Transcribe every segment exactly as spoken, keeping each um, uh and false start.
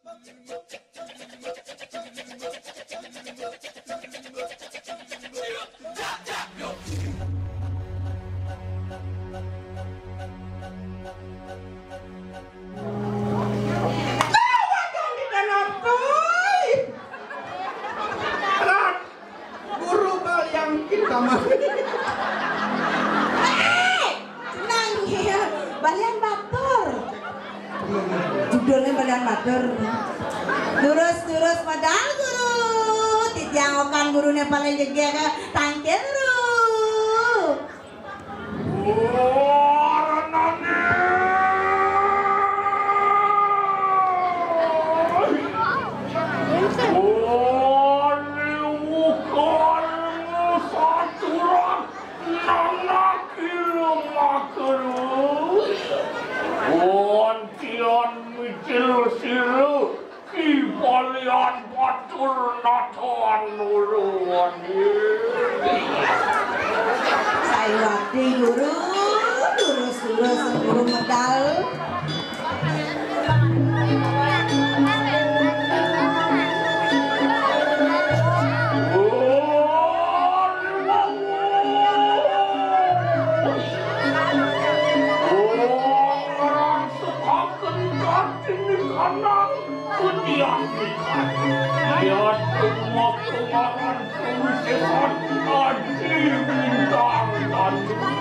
Guru balian kita mah. Hei, tenang ya. Balian batur. Judulnya balian batur. Durus-durus modal guru. Titiang okan gurunya paling jegér tangkil guru. Wan tian micil sira. Ki balian batur natan nuruwani. Sayuwakti guru, durus-durus guru medal. Sukaken Kartini kanang kudian ikan. Yat tumak tumaran kawisésan Aji Bintang Tanjung.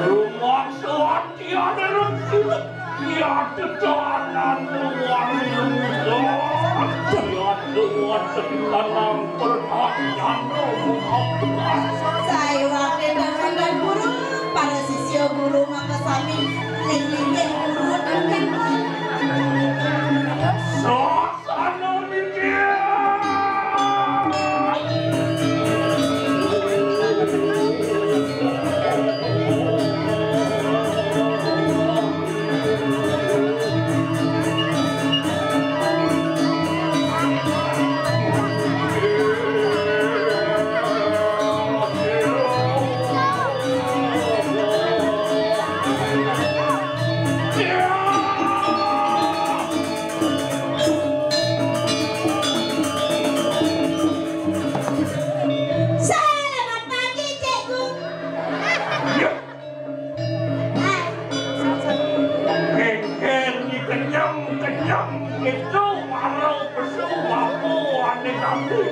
Rumaksa ati ané rengsilet. Yat tetanan luwani luwisan. Yat luwat tetanan pertanyaan luwat. Sayuwakti dandan guru, para sisya guru mangkasami. Linggih guru dandan. Sasana Widya. Selamat pagi, Cikgu. Kéngkén dikenyem-kenyem itu mara pesu bapa ané tadi.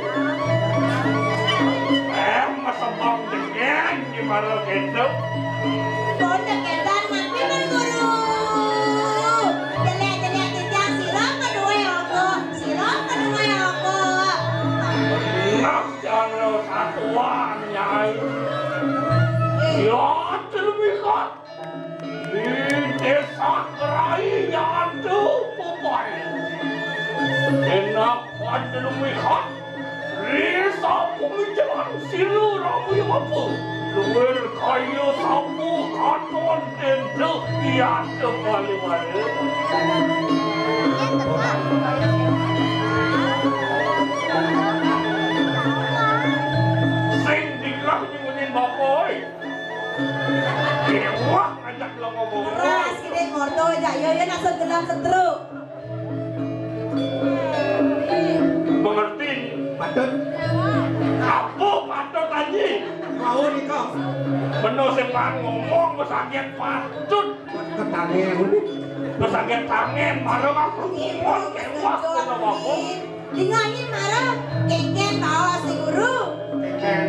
Eh, masebang dengén di mara kéto. Pun dekétan napi, Guru? Jelék-jelék titiang sira kadué ogoh, sira kadué ogoh. Nah, jero satuan, Nyai. Ya, terlihat. Di désa Gerai ada bebai. Enak pada lumihat. Desa pemijalan sila rami apa? Luwir kaya sapu katon tenda iya tebali wara. Sing dikrah nyuwunin bapak, oi. Déwa ngajak lo ngomong. Keras gedé ngorto aja, yo, yo, nak segelam setruk. Mengerti? Patut. Apa patut, Aji? Mau nika. Bener sing pan ngomong, wis sakit patut. Ketangen. Wis sakit tangen, malah aku ngomong, kewak, kena apa? Dingani mara, kéngkén baos si guru. Kéngkén.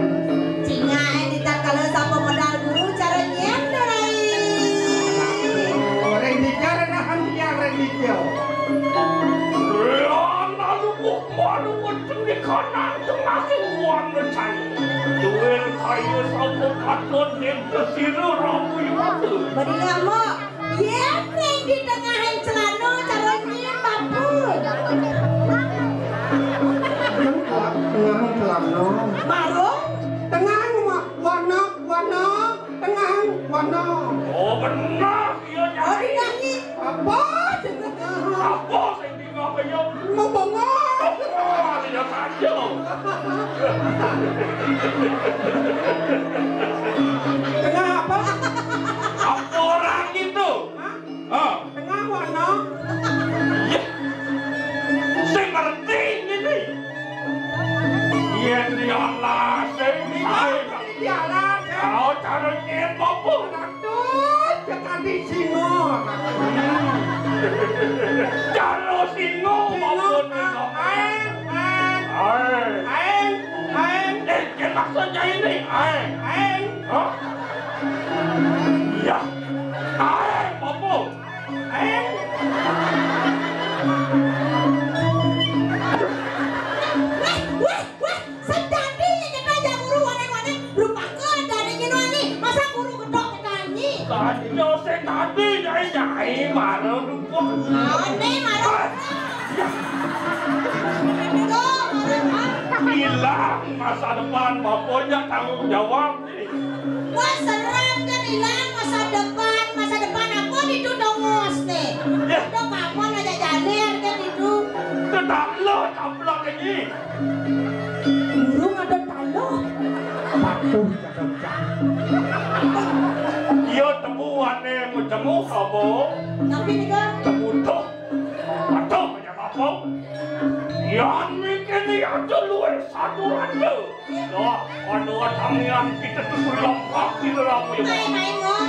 Cingak, eh, ditatkala sapa modal guru, cara nyén, Rai. Ora bicara nahan dia, ora bicara. Lalu bukan wonten di kanan tengahing wan rencana. Duel kaya sapa katon ning desira ramu iwata. Badingan, Mok. Yén ring di tengahing celana cara nyén, Bapu. Tengahing celana. Marung? Tengahing wa-, warna, warna, tengahing warna. Oh, bener, iya, Nyai. Oh, iya, Nyi. Apa? Apa sing Mau bengong. Wah, tidak saja. Kenapa? Apa orang itu? Hah? Ah. Tengah warna. Iya. Di singa. Cara singa maupun singa. Aeng, aeng. Aeng, aeng. Eh, yen maksud Nyai ni, aeng. Aeng. Hah? Iya. Aeng, apa? Aeng. Weh, weh, weh. Sing dadi nyeketa jak guru waneng-waneng, rupaka dadi nyeno ani. Masa guru gedok kita ni? Tadi sing dadi nyai-nyai mara dupa. Ane mara. Ah, ya. Tuh, mara. Ilang masa depan, bapaknya tanggung jawab ni. Wah, seram kan ilang masa depan. Masa depan apa ditu dongos ni? Ya. Udah kapan aja jalir kan ditu. Tetap lo, taplok ini. Burung ada taluh. Patuh jaga ucap. Iya, temu ane, temu apa? Tapi nika. Temu tuh. Patuh aja apa? Yan mikir ni aja luwih satu randa. Lah, anu tamian kita tuh sudah pasti dalam ya. Main-main, wah.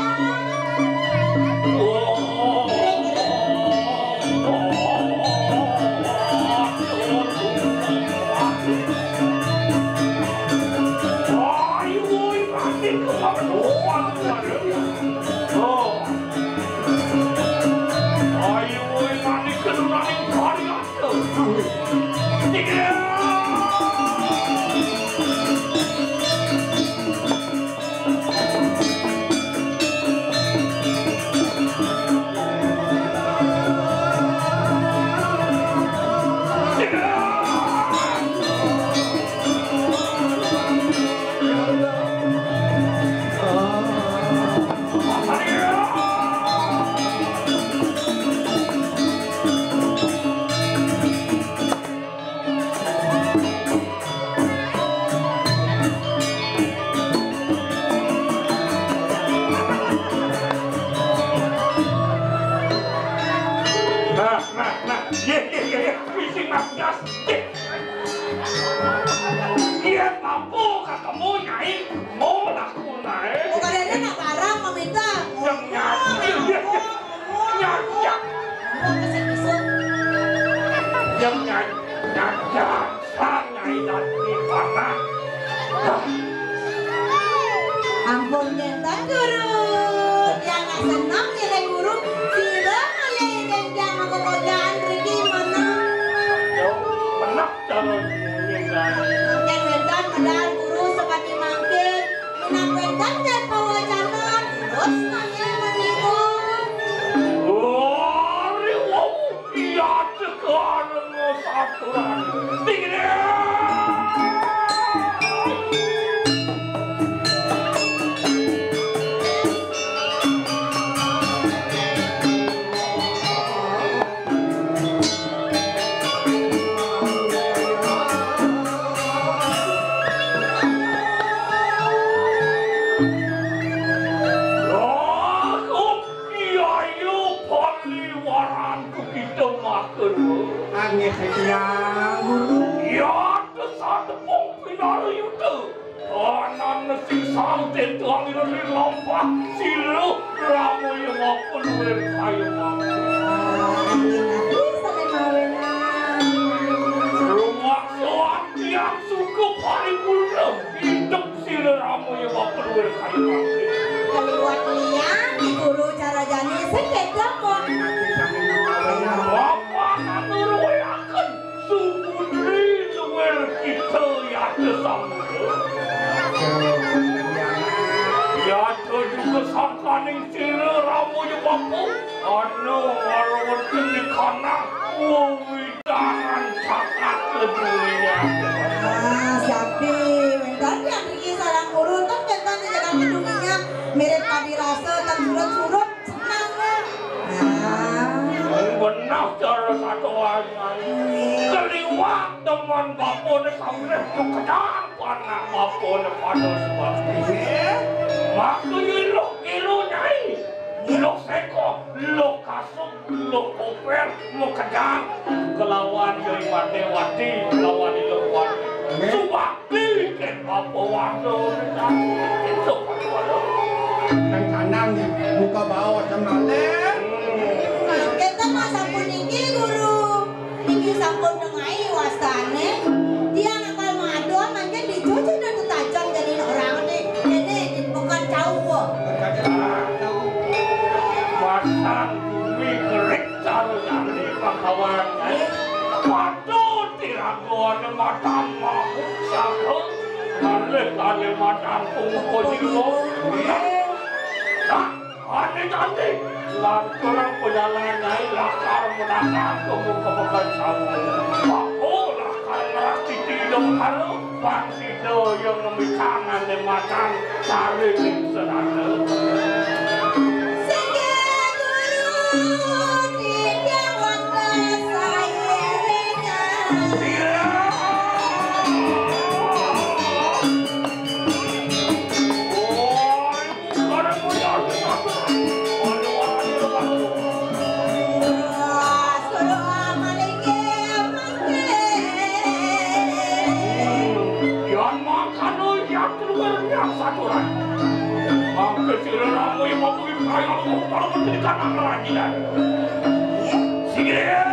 Nah, nah, nah, ye, ye, ye, ye, misi mas gas, ye. Ye, mampu ketemu nyai, mau lah kunae. Bukannya nak barang meminta. Yang nyajak, ye, ye, nyajak. Yang nyajak, nyajak. Sang Nyai Dadi Panah. Ampun, nggenten, Guru. Tiang nak seneng ngiring Guru. Sira malih nggih tiang makokojaan riki manah. Yo, menah cara ngiring. Yen wénten medal Guru sakadi mangkin, minangka wénten jan pawacana, terus nanging menika. Ari wau. Iya, cekal nusaturan. Tinggi. Yayu Paliwaran Kukita Makana. Angin sekian, Guru. Ya, kesan tepung pinara yuda. Anan sing sauten tuang lir lampah, sira ramaya mapun lir kaya mangke. Angin ati sane mawenan. Rumaksa tiang suka paripurna, idep sira ramaya mapun lir kaya mangke. Kaliwat liyan, Guru, cara jani sing kedah, mon. Bapak atur weaken, suputri luwir kita yata samudra. Yata juga sangkaning sira ramaya bapa, anu mara wonten di kanang, wewidangan cakat kedunya. Ah, sapi, wénten yang mriki sareng Guru, ten wénten jagat kedunya, mirip padi rasa, ten surut-surut. Seneng, ya. Ah. Benah cara satuan. Nggih. Kaliwat teman bapane samreh kekedang panak bapane pada sebab. Nggih. Maka ye lok kilo nyai. Nggih. Lok seko, lok kasuk, lok koper, lok kedang. Kelawan Yai Mate Wati, kelawan Ida Wati. Nggih. Subak Iki apa waduh? Itu apa waduh? Nang kandang ya. Buka baos yang ngalih. Kita mah sampun niki, Guru. Niki sampun nengai wastane. Tiang akal madon mangkin dicuci dan tetajon jadi orang ni. Ini di pekan jauh. Pasang bumi kerik cara nyari pakawan. Waduh, tiragone matang mabuk sago. Malih kali matang pungko jiwa. Nah, ane tadi. Lanturang pejalan nyai lakar menatang pemuka pekan sawo. Aku lakar ngeraciti dong karo. Bang sida yang ngemikangan lemakan sare ning senana. Singgih Guru, titiang wangga sairingan. Iya. Oh, Yan mangkana yan keluar yang saturan. Mangke sira ramu yang mau kaya kalau mau kalau menjadi kata kerajinan. Sira